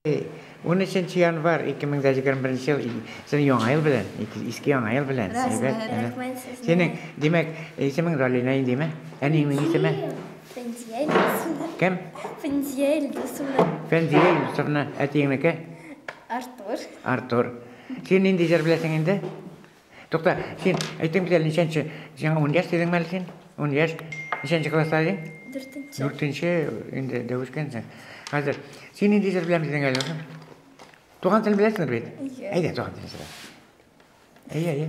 13 январь 2021 ел, син яңа ел белән, иске яңа ел белән. Рәхмәт, рәхмәт сезгә. Синең, димәк, исемең Ралина индеме? Әниеңнең исеме? Фәнзия Илдусовна. Кем? Фәнзия Илдусовна. Фәнзия Илдусовна, әтиеңнеке? Артур. Артур. Син нинди җыр беләсең инде? Тукта, син әйттең бит әле ничәнче, сиңа 10 яшь дидеңме әле син? 10 яшь. Ничәнче класста идең? Дүртенче. Дүртенче инде дәвешкәнсең. Хәзер син нинди җыр беләм дидең әле? Туган тел беләсеңдер бит? Әйе. Әйдә, туган тел җыры. Әйе, әйе.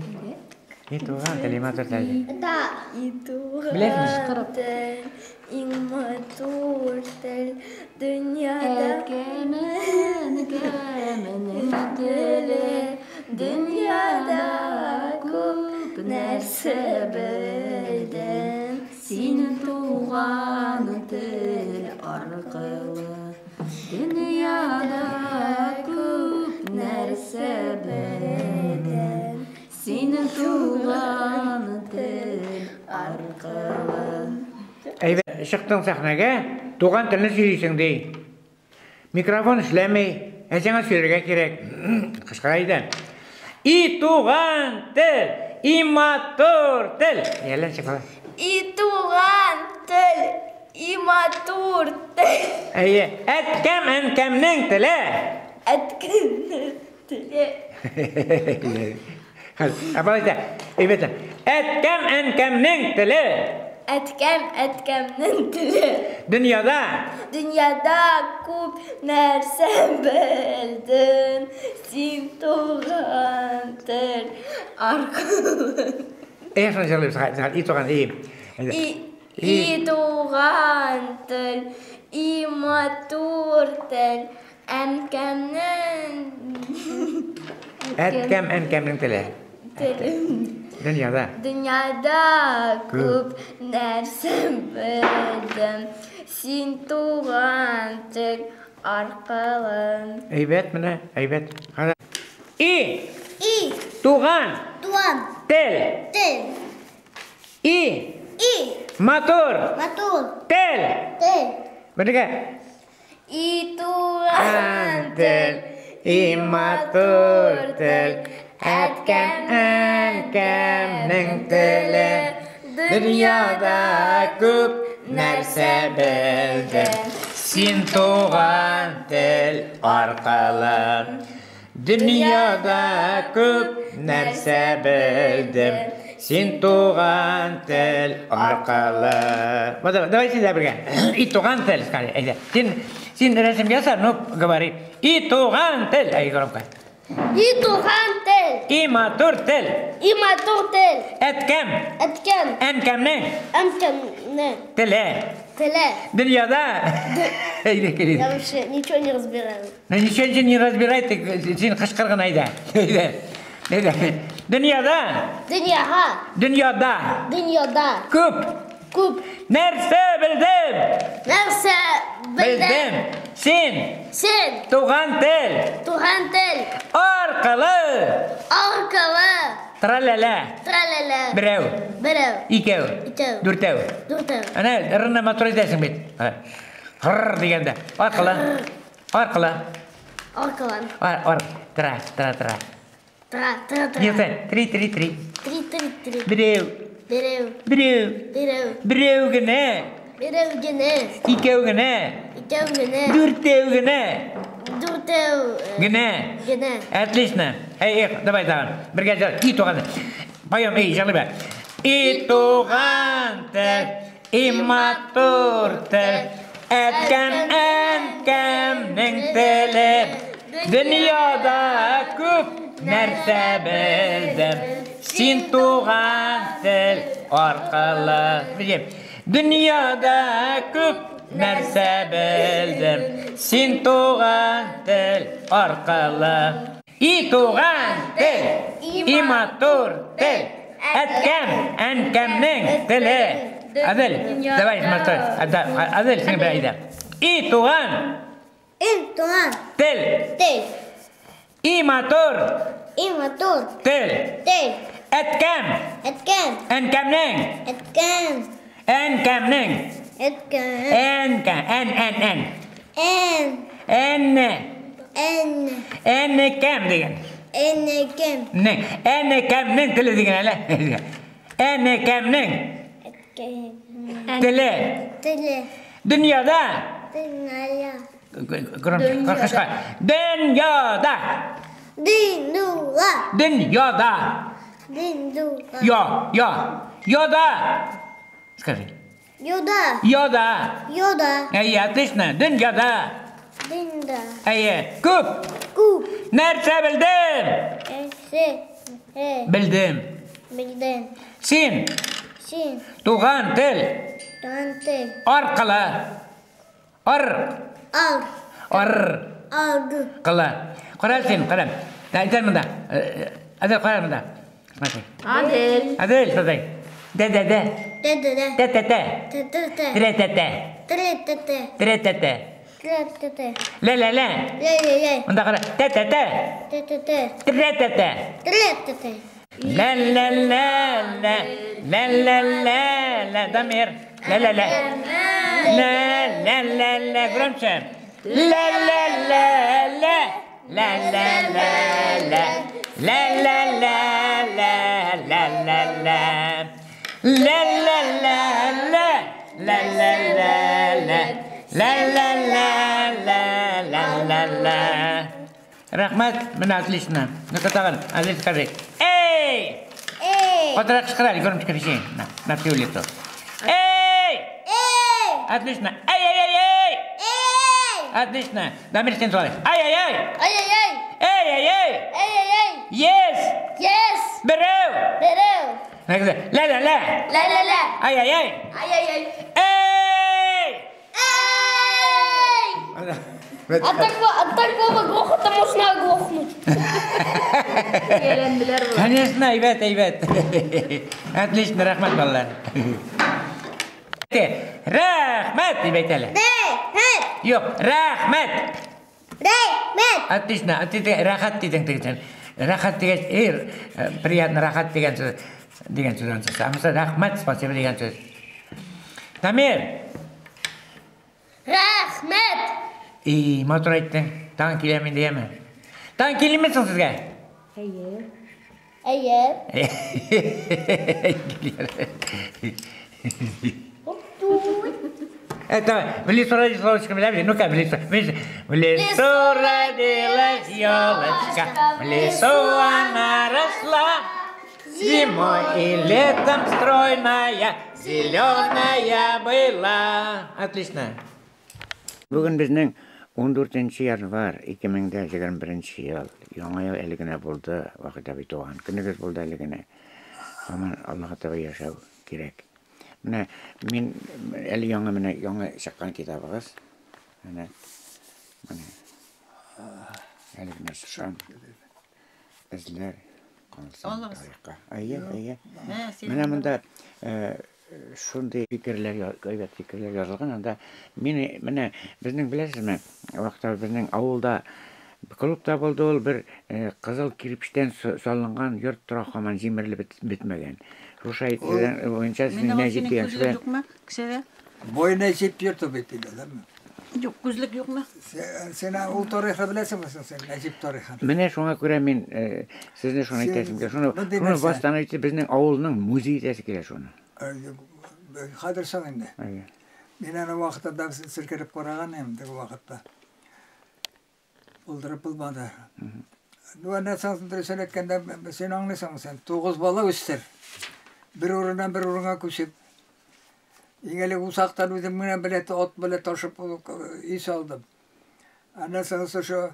И туган тел, и матур тел. Да. И туган Беләсеңме? тел, иң матур тел, дөньяда Әткәм-әнкәмнең теле, дөньяда күп нәрсә белдем. Син туган тел аркылы. Дөньяда күп нәрсә белдем. Син туган тел аркылы. Әйбәт, чыктың сәхнәгә, туган телне сөйлисең ди. Микрофон эшләми, ә сиңа сөйләргә кирәк. Кычкыра иде. И туган тел, и матур тел. Әллә ничек була? И туган тел, и матур тел. Әйе, әткәм, әнкәмнең теле. Әткәмнең теле. Хәзер, ә болай әйтә, әйбәт. Әткәм, әнкәмнең теле. Әткәм, әткәмнең теле. Дөньяда Дөньяда күп нәрсә белдем. Син туган тел аркылы. Әйе, шуны җырлыйбыз. Хәзер, И туган, и. Әйдә. И, и туган тел, и матур тел, әнкәмнең Әткәм, әнкәмнең теле. теле. Дөньяда. Дөньяда күп нәрсә белдем. Син туган тел аркылы. Әйбәт менә, әйбәт. Хәзер. И И туган туган тел. тел. И И матур матур тел. тел. Бергә. И туган тел, и матур тел, әткәм, әнкәмнең теле. Дөньяда күп нәрсә белдем. Син туган тел аркылы. Дөньяда күп нәрсә белдем. Син туган тел аркылы. Вот давай, давай син дә бергә. И туган тел, скажи, әйдә. Син рәсем яса, ну, говори. И туган тел, әй, громко. И туган тел. И матур тел. И матур тел. Әткәм, Әткәм, әнкәмнең әнкәмнең теле. теле. Дөньяда. Әйдә, кил. Я вообще ничего не разбираю. Ну ничего ничего не разбирай, ты син кычкыр гына әйдә. Әйдә. Әйдә. Дөньяда, Дөньяга, дөньяда дөньяда күп күп нәрсә белдем. нәрсә белдем. Белдем. Син Син туган тел туган тел аркылы аркылы траләлә. траләлә. Берәү, Берәү, икәү, Икәү. дүртәү. дүртәү. Әнә ырны матур әйтәсең бит. Хыр дигәндә. Аркылы. Аркылы. Аркылы. Ар, ар, тра, тра, тра. Тра, тра, тра. Нет, три, три, три. Три, три, три. Берәү, Берәү, берәү, берәү. берәү генә, Берәү генә, икәү генә, икәү генә, дүртәү генә, дүртәү генә. генә. Отлично. Эй, эй, давай тагын. Бергә җыр. И туган. Поем, эй, җырлый бер. И туган тел, и матур тел, әткәм, әнкәмнең теле. Дөньяда күп нәрсә белдем. Син туган тел аркылы. Белем. Дөньяда күп нәрсә белдем. Син туган тел аркылы. И туган тел, и матур тел. Әткәм, әнкәмнең теле. Адель, давай, смотри. Адель, син белән әйдә. И туган И туган тел, тел. и матур И матур тел. тел. Әткәм, Әткәм, әнкәмнең, әткәм, әнкәмнең, әткәм. әнкә, ән, ән, ән. Ән, Ән, Эн. Әнекәм дигән. Әнекәм. Нең. Әнекәмнең теле дигән әле. Әнекәмнең. Теле. Теле. Дөньяда. Дөньяда. Громче, кычкыр. Дөньяда. Дөньяда. Дөньяда. Дөньяда. Я, я. Йода. Скажи. Йода. Йода. Йода. Әйе, отлично. Дөньяда. Дөньяда. Әйе. Күп. Күп. Нәрсә белдем? Нәрсә. Белдем. Белдем. Син. Син. Туган тел. Туган тел. Аркылы. Ар. Ар. Ар. Ар. Кылы. Кара син, кара. Әйтәр монда. Әдел, кара монда. Смотри. Адель. Адель, смотри. Дә дә дә. Дә дә дә. Тә тә тә. Тә тә тә. Трә тә тә. Трә тә тә. Трә тә тә. Трә тә тә. Лә лә лә. Лә лә лә. Монда кара. Тә тә тә. Тә тә тә. Трә тә тә. Трә тә тә. Лә лә лә лә. Лә лә лә лә. Дамир. Лә лә лә. Лә лә лә лә. Громче. Лә лә лә лә. Лә лә лә лә. Лә лә лә лә. Лә лә лә. Лә лә лә лә. Лә лә лә лә. Лә лә лә лә. Лә лә лә. Рәхмәт, менә отлично. Ну-ка тагын, Азиз, скажи. Эй! Эй! Катырак кычкыр әле, громче кричи. На, на всю улицу. Эй! Эй! Отлично. Эй-эй-эй-эй! Эй! Отлично. Дамир, син шулай. Ай-яй-яй! Ай-яй-яй! Эй-яй-яй! Эй-яй-яй! Yes! Yes! Берәү! Берәү! Ла-ла-ла! Ла-ла-ла! Ай-яй-яй! Ай-яй-яй! Эй! Эй! От такого грохота можно оглохнуть. Ияләнделәр болар. Конечно, әйбәт, әйбәт. Отлично, рәхмәт, балалар. Рәхмәт дип әйт әле. Рәхмәт! Юк, рәхмәт. Рәхмәт! Отлично, отлично, рәхәт дидең дигән. Рәхәт дигән, эй, приятно, рәхәт дигән сүз, дигән сүз ансы. Анысы рәхмәт, спасибо дигән сүз. Дамир, Рәхмәт! и матур әйттең. Тагын киләм инде, яме. Тагын килимме соң сезгә? Әйе. Әйе. Это в лесу родилась елочка, ну-ка, в лесу. В лесу родилась елочка, в лесу она росла. Зимой и летом стройная, зеленая была. Отлично. Бүген безнең 14 январь 2021 ел. Яңа ел әле генә булды, Вахит абый туган көнегез булды әле генә. Һаман Аллаһка таба яшәү кирәк. Менә мин әле яңа менә яңа чыккан китабыгыз. Менә менә әле генә чыккан. Эзләр калсын тарихка. Әйе, әйе. Менә монда шундый фикерләр, әйбәт фикерләр язылган. Анда мин менә безнең беләсезме, вакытта безнең авылда клубта булды ул бер кызыл кирпичтән салынган йорт тора һаман җимерелеп бетмәгән. Шушы әйтелгән буенча Минем Нәҗип синең дигән күзлек кеше юкмы кесәдә? Бой Нәҗип йорты бит инде, әме? Юк, күзлек юкмы? Сен ул тарихны беләсеңме соң сен, Нәҗип тарихын? Менә шуңа күрә мин сезне шуны Син әйтәсем килә. Шуны мондый шуны нәрсә. баштан әйтеп, безнең авылның музей итәсе килә шуны. Хәзер соң инде. Әйе. Мин аны вакытында селкенеп караган идем, теге вакытта. Булдырып булмады. Ну, аннан соң дөресен әйткәндә, син аңлыйсыңмы сен? 9 бала үстер. Бер урыннан бер урынга күчеп. Иң элек усактан үзем генә белә, ат белә ташып өй салдым. Аннан соң шушы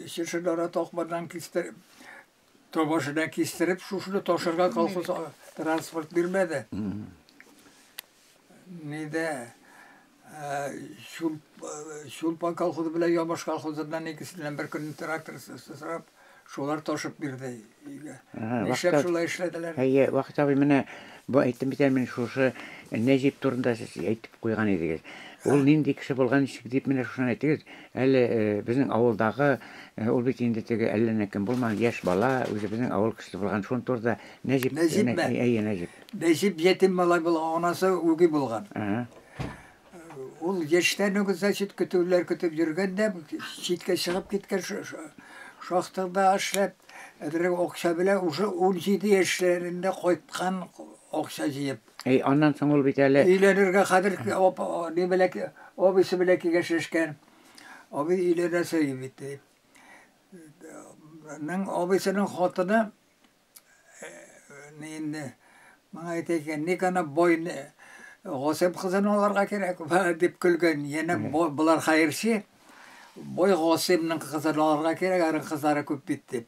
чыршылары токмадан кистереп, тобашына кистереп, шушыны ташырга колхоз транспорт бирмәде. Нидә Чулпан колхозы белән Ямаш колхозыннан икесеннән бер көн трактор сорап, шулар ташып бирде өйгә. Нишләп шулай эшләделәр? Әйе, Вахит абый, менә бу әйттем бит әле, мин шушы Нәҗип турында сез әйтеп куйган идегез. Ул нинди кеше булган ничек дип менә шушыны әйтегез. Әле безнең авылдагы, ул бит инде теге әллә ни кем булмаган яшь бала, үзе безнең авыл кешесе булган. Шуны турында Нәҗип, Нәҗипме? Әйе, Нәҗип. Нәҗип ятим малай булган, анасы үги булган. Ага. Ул Ул яшьтән үк, значит, көтүләр көтеп йөргән дә, читкә чыгып киткән, шахтада эшләп, әзрәк акча белән уже 17 яшьләрендә кайткан акча җыеп. Әй, аннан соң ул бит әле Өйләнергә хәзер ни белән абыйсы белән киңәшләшкән. Абый өйләнәсе бит дип. Ның абыйсының хатыны ни инде моңа әйтә икән, ник аны бай Гасыйм кызын алырга кирәк дип көлгән. Янә болар хәерче. Бай Гасыймның кызын алырга кирәк, аның кызлары күп бит дип.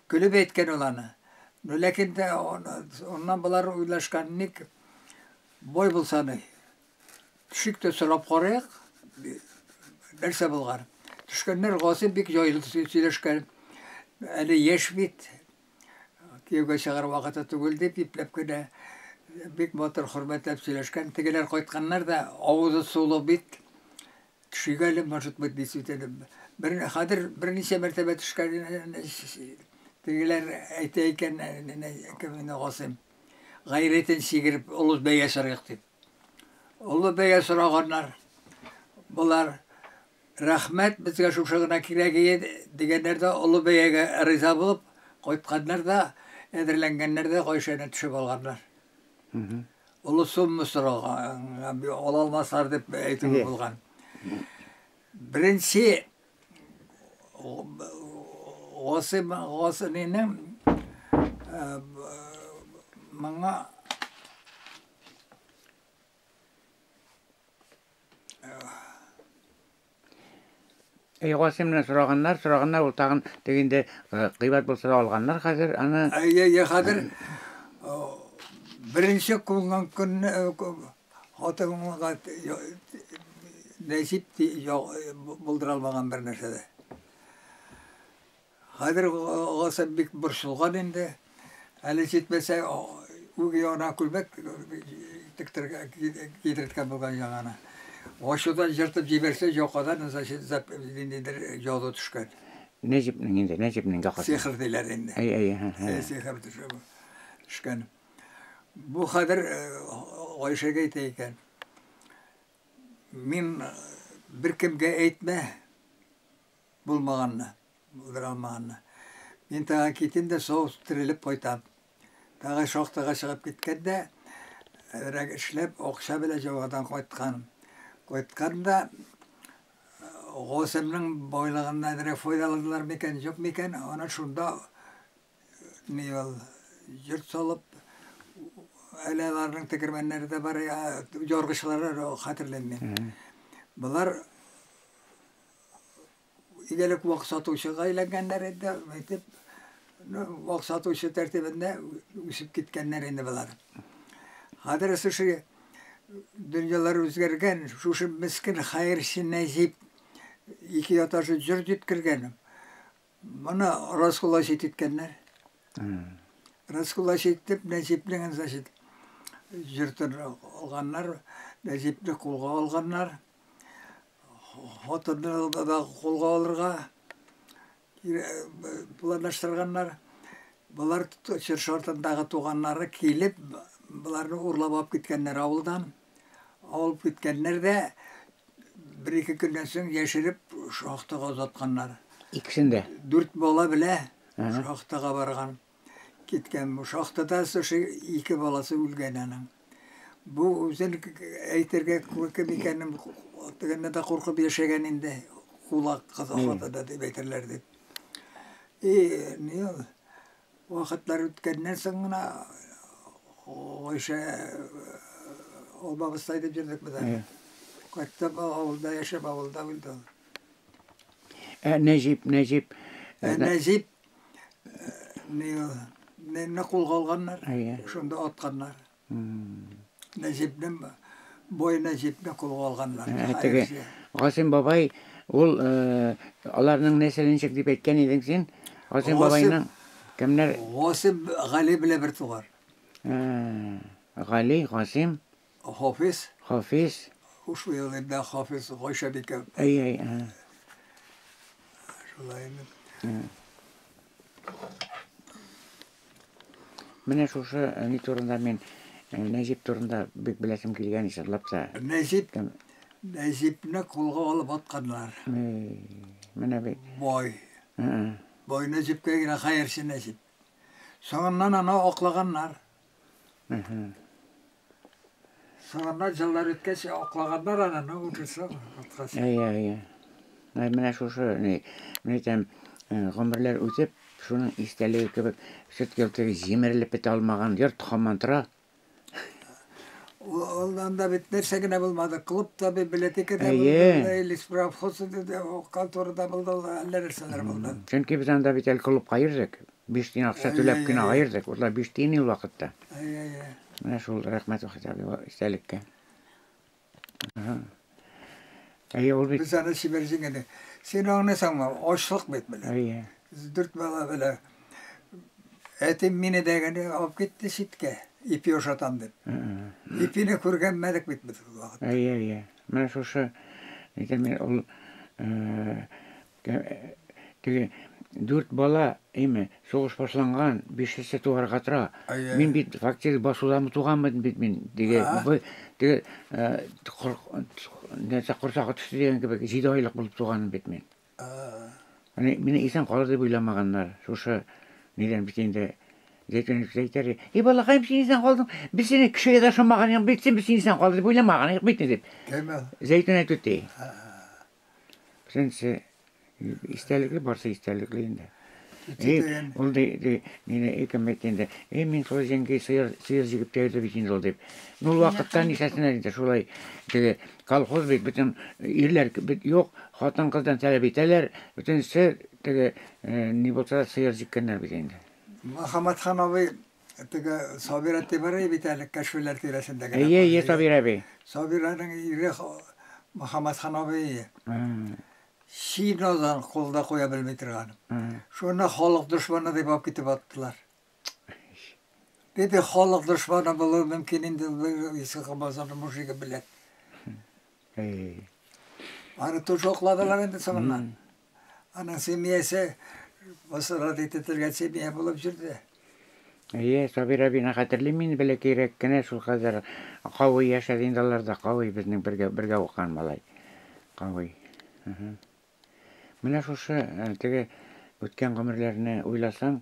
Көлеп әйткән ул аны. Но ләкин дә оннан болар уйлашкан, ник бай булса ни. Төшик тә сорап карыйк, нәрсә булган. Төшкәннәр, Гасыйм бик җайлы сөйләшкән. Әле яшь бит, кияүгә чыгар вакыты түгел дип, ипләп кенә бик матур хөрмәтләп сөйләшкән. Тегеләр кайтканнар да, авызы сулы бит. Төшик әле, может быть, действительно. Бер, хәзер берничә мәртәбә төшкән, тегеләр әйтә икән, кем инде Гасыйм. Гайрәтен чигереп, олы бәя сорыйк дип. Олы бәя сораганнар. Болар рәхмәт, безгә шушы гына кирәк иде дигәннәр дә олы бәягә риза булып кайтканнар да, әзерләнгәннәр дә Гайшәне төшеп алганнар. Олы сумма сораган, ала алмаслар дип әйтүе булган. Беренче Гасыйм Гасыймның моңа Әй, Гасыймнан сораганнар, сораганнар, ул тагын теге инде кыйбат булса да алганнар хәзер аны. Әй, әй, хәзер беренче кунган көнне хатынга Нәҗип булдыра алмаган бер нәрсә дә. Хәзер Гасыйм бик борчылган инде. Әле җитмәсә, үги ана күлмәк тектергә кидерткән булган яңаны. Ачудан җыртып җибәрсә, якадан, значит, ниндидер язу төшкән. Нәҗипнең инде, Нәҗипнең якасы. Сихер диләр инде. Әй, әй, һә. Сихер төшкән. Бу хәзер Гайшәгә әйтә икән. Мин беркемгә әйтмә булмаганны, булдыра алмаганны. Мин тагы китим дә сау терелеп кайтам. Тагы шахтага чыгып киткән дә, әзрәк эшләп, акча белән җавадан кайткан. Кайткан да Гасымның байлыгыннан әзрәк файдаландылар микән, юк микән, аны шунда ни ул йорт салып, әле аларның тегермәннәре дә бар, яргычлары хәтерләмим. Болар игелек вак сатучыга әйләнгәннәр инде, әйтеп, вак сатучы тәртибендә үсеп киткәннәр инде болар. Хәзер шушы дөньялар үзгәргән, шушы мескен хәерче Нәҗип ике яташы җыр җиткергән. Моны раскулачить иткәннәр. Раскулачить итеп, Нәҗипнең, значит, йортын алганнар, Нәҗипне кулга алганнар. Хатынны да кулга алырга планлаштырганнар. Болар чыршы артындагы туганнары килеп, боларны урлап алып киткәннәр авылдан. Алып киткәннәр дә бер-ике көннән соң яшереп шахтага озатканнар. Икесен дә. 4 бала белә шахтага барган. Киткән бу шахтада шушы ике баласы үлгән аның. Бу үзен әйтергә кем икәнен дигәндә дә куркып яшәгән инде. Кулак кызы хатыны дип әйтерләр дип. И, ни ул? Вакытлар үткәннән соң гына Гайшә Алмабызтай дип йөрдек без әле. Кайтып авылда яшәп, авылда үлде ул. Нәҗип, Нәҗип. Нәҗип ни ул? Нәне кулга алганнар, шунда атканнар. Нәҗипнең бой Нәҗипне кулга алганнар. Теге Гасыйм бабай ул аларның нәселе ничек дип әйткән идең син? Гасыйм бабайның кемнәр? Гасыйм Гали белән бер туган. Гали, Гасыйм. Хафиз. Хафиз. Ушул елында Хафиз Гайшә бикә. Әй, әй. Шулай инде. Менә шушы ни турында мин Нәҗип турында бик беләсем килгән, чынлап та. Нәҗип, Нәҗипне кулга алып атканнар. Менә бит. Бай. Бай Нәҗипкә генә хәерче Нәҗип. Соңыннан аны аклаганнар. Соңыннан еллар үткәч аклаганнар аны, ну, утырса, аткач. Әйе, әйе. Менә шушы, ни, мин әйтәм, гомерләр үтеп, шуның истәлеге кебек, все-таки теге җимерелеп бетә алмаган йорт һаман тора. Ул анда бит нәрсә генә булмады. Клуб та, библиотека да булды, лесправхоз да, контора да булды, әллә нәрсәләр булды. Чөнки без анда бит әле клубка йөрдек. 5 тиен акча түләп кенә йөрдек. Улар 5 тиен ул вакытта. Әйе, әйе. Менә шул рәхмәт Вахит абый истәлеккә. Әйе, ул бит. Без аны чибәр җиңгәне. Син аңлыйсыңмы? Ачлык бит белә. Әйе. 4 бала белә. Әтим мине дә генә алып китте читкә. Ипи ашатам дип. Ипине күргәнмәдек бит без ул вакытта. Әйе, әйе. Менә шушы, әйтәм мин, ул теге 4 бала, әйме, сугыш башланган, 5-се туарга тора. Мин бит фактически басудан туганмын бит мин. Теге, теге, нәрсә корсагы төште дигән кебек, 7 айлык булып туганмын бит мин. Мине исән калыр дип уйламаганнар. Шушы нидән бит инде Зәйтүн әйтәр, "И балакаем, син исән калдың. Без сине кешегә дә ышанмаган идек, бит син без син исән калдың дип уйламаган идек бит", дип. Кем ул? Зәйтүн түти. Беренче истәлекле, барсы истәлекле инде. Ул ди, мине кем әйтте инде. "Эй, мин шул җиңги сыер җигеп тә йөрде бит инде ул", дип. Ул вакытта ничәсенә инде шулай теге колхоз бит, бөтен ирләр бит юк, хатын-кыздан таләп итәләр, бөтенесе теге ни булса да сыер җиккәннәр бит инде. Мөхәммәтхан абый теге Сабира Тимерей бит әле кәшфиләр тирәсендә генә. Әйе, әйе, Сабира әби. Сабираның ире Мөхәммәтхан абый. Чинадан кулда куя белми торган. Шуны халык дошманы дип алып китеп аттылар. Диде, халык дошманы булу мөмкин инде, Иске Базарның мужигы белән. Аны тушокладылар инде соңыннан. Аның семьясы басырат ителгән семья булып йөрде. Әйе, Сабира әбине хәтерлим мин бәләкәйрәк кенә, шул хәзер кавый яшәде инде алар да, кавый безнең бергә укыган малай. Кавый. Менә шушы теге үткән гомерләрне уйласаң,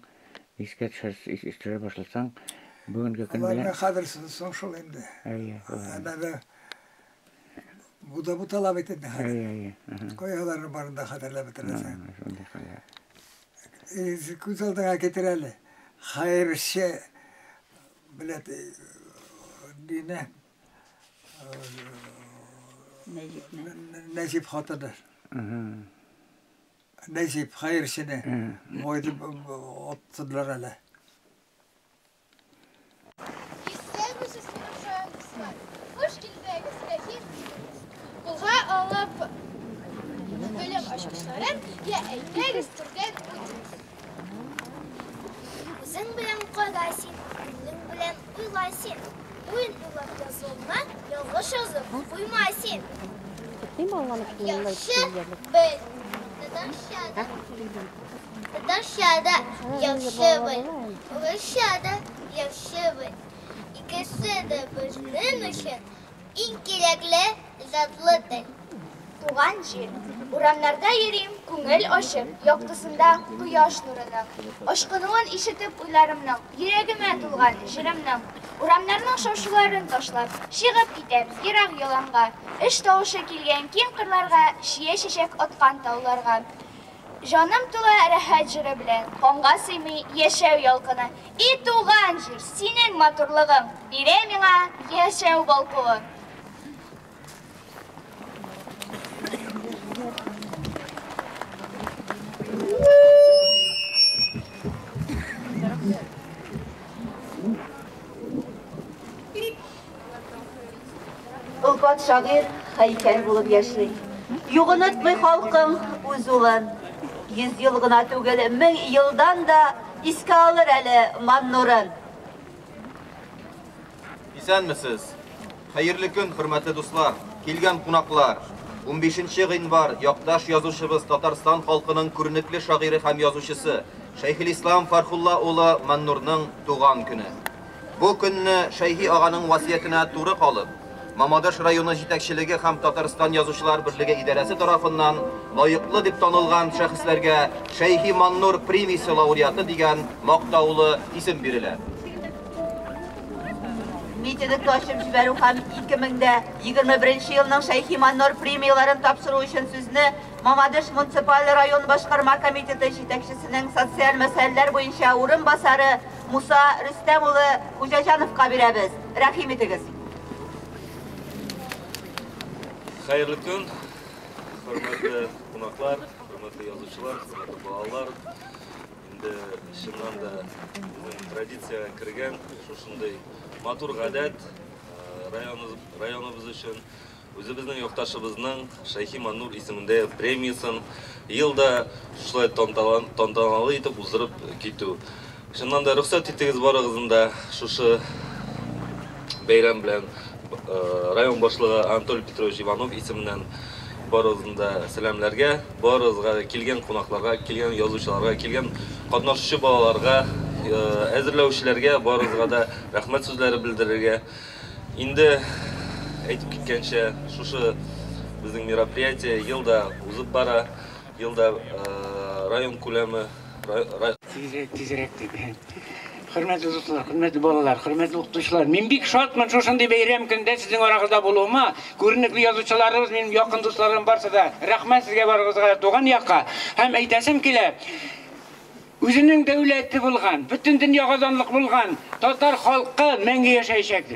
искә төшерә башласаң, бүгенге көн белән. Аларны хәзер соң шул инде. Әйе. Әнә бу да бутала бит инде хәзер. Әйе, әйе. Каяларны барында хәтерләп бетерәсең. Шундый хәлләр. Күз алдыңа китер әле. Хәерче беләт дине Нәҗип хатыны. Нәҗип хәерчене мойдып аттылар әле. Исәнмесез, дуслар. Хуш килдегез, рәхим итегез. Кулга алып белем ачкычларын, я әйдәгез түрдән үтегез. Үзең белән кара син, күңелең белән уйла син. Уен уйлап язылма, ялгыш язып куйма син. Яхшы бел, татарча да яхшы бел, урысча да яхшы бел. Икесе дә безнең өчен иң кирәкле затлы тел. Туган җир. Урамнарда йөрим, күңел ачып, яктысында кояш нурының. Ашкынуын ишетеп уйларымның, йөрәгемә тулган җырымның. Урамнарның шаушуларын ташлап, чыгып китәм ерак яланга. Эш тавышы килгән киң кырларга, чия чәчәк аткан тауларга. Җаным тула рәхәт җыры белән, канга сыймый яшәү ялкыны. И туган җир, синең матурлыгың, бирә миңа яшәү балкуы. Олпат шагыйрь һәйкәл булып яши. Юк онытмый халкым үз улын. 100 ел гына түгел, 1000 елдан да искә алыр әле Маннурын. Исәнмесез. Хәерле көн, хөрмәтле дуслар, килгән кунаклар. 15 гыйнвар якташ язучыбыз Татарстан халкының күренекле шагыйре һәм язучысы Шәйхелислам Фархулла улы Маннурның туган көне. Бу көнне Шәйхи аганың васыятенә туры калып, Мамадыш районы җитәкчелеге һәм Татарстан Язучылар берлеге идарәсе тарафыннан лаеклы дип танылган шәхесләргә Шәйхи Маннур премиясе лауреаты дигән мактаулы исем бирелә. Митингны ачып җибәрү һәм 2021 елның Шәйхи Маннур премияләрен тапшыру өчен сүзне Мамадыш муниципаль район башкарма комитеты җитәкчесенең социаль мәсьәләләр буенча урынбасары Муса Рөстәм улы Хуҗаҗановка бирәбез. Рәхим итегез. Хәерле көн, хөрмәтле кунаклар, хөрмәтле язучылар, хөрмәтле балалар. Инде чыннан да безнең традициягә кергән шушындый матур гадәт районыбыз өчен үзебезнең якташыбызның Шәйхи Маннур исемендәге премиясен елда шулай тантаналы итеп уздырып китү. Чыннан да рөхсәт итегез барыгызны да шушы бәйрәм белән район башлыгы Анатолий Петрович Иванов исеменнән барыгызны да сәламләргә, барыгызга килгән кунакларга, килгән язучыларга, килгән катнашучы балаларга, әзерләүчеләргә барыгызга да рәхмәт сүзләре белдерергә. Инде әйтеп киткәнчә, шушы безнең мероприятие елда узып бара, елда район күләме Тизрәк, тизрәк дип. Хөрмәтле дуслар, хөрмәтле балалар, хөрмәтле укытучылар, мин бик шатмын шушындый бәйрәм көндә сезнең арагызда булуыма. Күренекле язучыларыбыз, минем якын дусларым барсы да. Рәхмәт сезгә барыгызга туган якка. Һәм әйтәсем килә, үзенең дәүләте булган, бөтен дөньяга данлык булган татар халкы мәңге яшәячәк.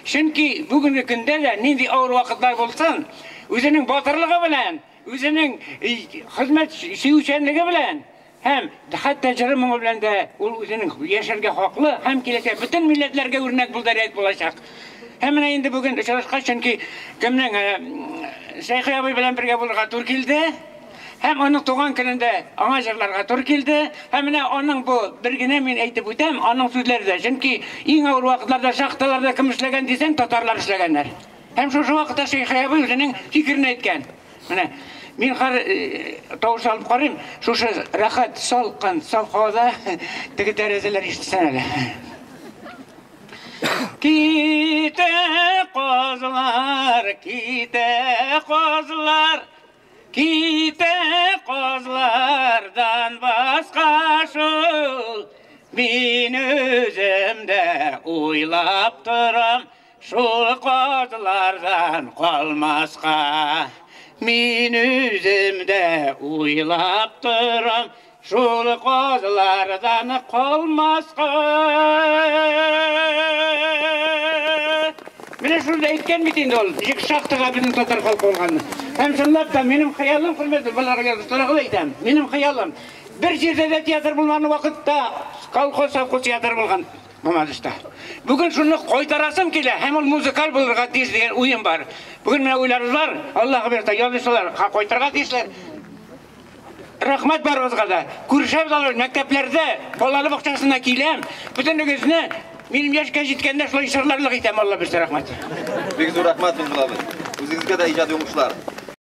Чөнки бүгенге көндә дә нинди авыр вакытлар булсын, үзенең батырлыгы белән, үзенең хезмәт сөючәнлеге белән һәм хәтта җыры моңы белән дә ул үзенең яшәргә хаклы һәм киләчәк бөтен милләтләргә үрнәк булдырак булачак. Һәм менә инде бүген очрашкач, чөнки кемнең Шәйхи абый белән бергә булырга туры килде. Һәм аның туган көнендә аңа җырларга туры килде. Һәм менә аның бу бер генә мин әйтеп үтәм, аның сүзләре дә. Чөнки иң авыр вакытларда шахталарда кем эшләгән дисәң, татарлар эшләгәннәр. Һәм шушы вакытта Шәйхи абый үзенең фикерен әйткән. Менә мин хәзер тавыш алып карыйм, шушы рәхәт, салкын, саф һавада теге тәрәзәләр ишетсен әле. Китә казлар, китә казлар, китә казлардан башка шул. Мин үзем дә уйлап торам, шул казлардан калмаска. Мин үзем дә уйлап торам, шул казлардан калмаска. Менә шунда әйткән бит инде ул, ничек шахтага безнең татар халкы булганны. Һәм чынлап та минем хыялым, хөрмәтле балаларга язучыларга әйтәм, минем хыялым бер җирдә дә театр булмаган вакытта колхоз, совхоз театры булган Мамадышта. Бүген шуны кайтарасым килә, һәм ул музыкаль булырга тиеш дигән уем бар. Бүген менә уйларыбыз бар, Аллаһ бирсә, язучылар кайтарга тиешләр. Рәхмәт барыгызга да. Күрешәбез алар мәктәпләрдә, балалар бакчасына киләм. Бөтенегезне минем яшькә җиткәндә шулай җырларлык итәм, Алла бирсә, рәхмәт. Бик зур рәхмәт, Минзул абый. Үзегезгә дә иҗади уңышлар.